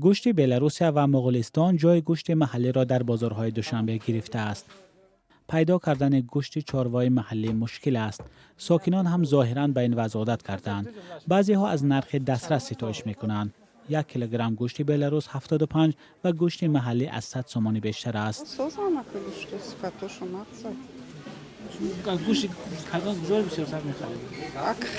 Гӯшти Беларусия ва Моғулистон ҷои гӯшти маҳаллиро дар бозорҳои Душанбе гирифтааст. Пайдо кардани гӯшти чорвои маҳаллӣ мушкил аст. Сокинон ҳам зоҳиран ба ин вазъ одат кардаанд. Баъзеҳо аз нархи дастрас ситоиш мекунанд. 1 килограмм гӯшти Беларус 75 ва гӯшти маҳаллӣ аз 100 сомонӣ бештар аст. Созанака гӯшту сифатошо нағзад. Гӯшти кадом куҷо бисёртар мехаред?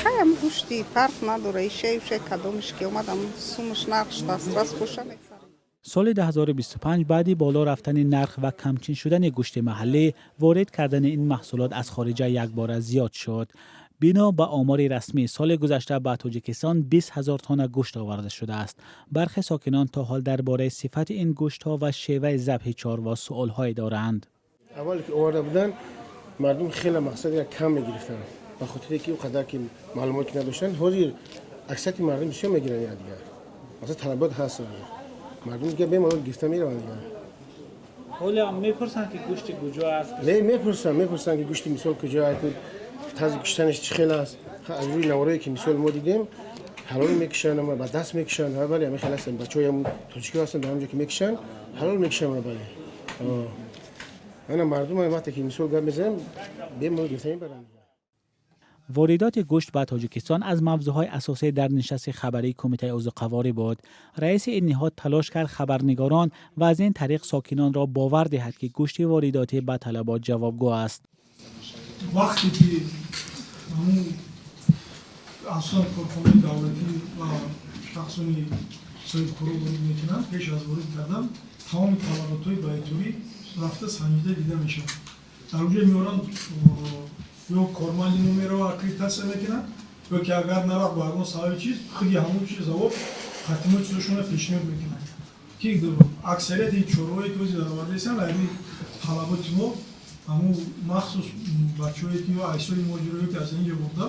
Хаям гӯшти фарқ надора, ишаю шай кадомиш ки омадам, сумуш нархш дастрас боша, мехарем. Соли 2025 баъди боло рафтани нарх ва камчин шудани гӯшти маҳаллӣ, ворид кардани ин маҳсулот аз хориҷа якбора зиёд шуд. Бино ба омори расмӣ, соли гузашта ба Тоҷикистон 20 ҳазор тонна гӯшт оварда шудааст. Бархе сокинон то ҳол дар бораи сифати ин гӯштҳо ва шеваи забҳи чорво суолҳое доранд. Аввале ки оварда буданд, мардум хеле мақсад як кам мегирифтанд, ба хотире ки он қадар ки маълумот надоштанд. Ҳозир аксарияти мардум бисёр мегиранд. Дигар масалан талабот ҳаст, мардум дигар бемалол гирифта мераванд дигар. Ҳоло мепурсанд, ки гӯшти куҷо аст? Не, мепурсанд, ки гӯшти мисол куҷо аст, тарзи куштанаш чӣ хел аст. Аз рӯи наворое ки мисол мо дидем, ҳалол мекушанд, ба даст мекушанд. Бале, ҳамин хел ҳастанд. Бачаҳои ҳамун тоҷикиҳо ҳастанд, дар ҳамҷо ки мекушанд, ҳалол мекушанд. Бале, ана мардум вақте ки мисол гап мезанем, бемалол гирифта мебаранд. Воридоти гӯшт ба Тоҷикистон аз мавзӯъҳои асосӣ дар нишасти хабарии Кумитаи озуқаворӣ буд. Раиси ин ниҳод талош кард хабарнигорон ва аз ин тариқ сокинонро бовар диҳад, ки гӯшти воридотӣ ба талабот ҷавобгӯ аст. Вақте ки ҳамун асосан корхонаи давлатӣ ва шахсони соҳибкоро ворид мекунанд, пеш аз ворид кардан тамоми талаботҳои байторӣ рафта санҷида дида мешавад. Дар онҷо меоранд, ё корманди мо мерава, аккредитатсия мекунад, ё ки агар нарафт, ба ягон сабаби чиз, худи ҳамун чиз завод хатимо чизошонро пешниҳод мекунад, ки аксарияти чорвое ки ҳозир даровардаистанд, ами талаботи мо, ҳамун махсус бачаҳое ки ё айсои муҳоҷироё ки аз инҷо бурда,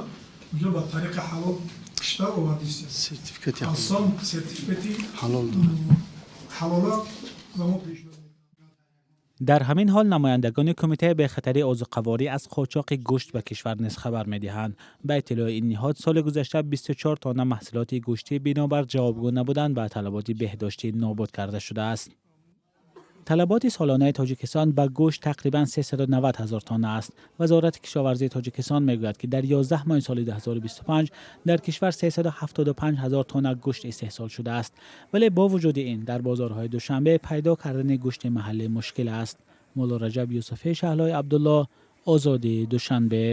унҷо ба тариқи ҳалол кишта овардистем. Сертификати. Аслан сертификати ҳалол дорад. Ҳалола ба мо пешниҳод. Дар ҳамин ҳол намояндагони Кумитаи бехатарии озуқаворӣ аз қочоқи гӯшт ба кишвар низ хабар медиҳанд. Ба иттилои ин ниҳод, соли гузашта 24 тонна маҳсулоти гӯштӣ бинобар ҷавобгӯ набудан ба талаботи беҳдоштӣ нобуд карда шудааст. Талаботи солонаи Тоҷикистон ба гӯшт тақрибан 390 ҳазор тонна аст. Вазорати кишоварзии Тоҷикистон мегӯяд, ки дар 11 моҳи соли 2025 дар кишвар 375 ҳазор тонна гӯшт истеҳсол шудааст. Вале бо вуҷуди ин дар бозорҳои Душанбе пайдо кардани гӯшти маҳаллӣ мушкил аст. Мулло Раҷаб Юсуфӣ, Шаҳлои Абдулло, Озодӣ, Душанбе.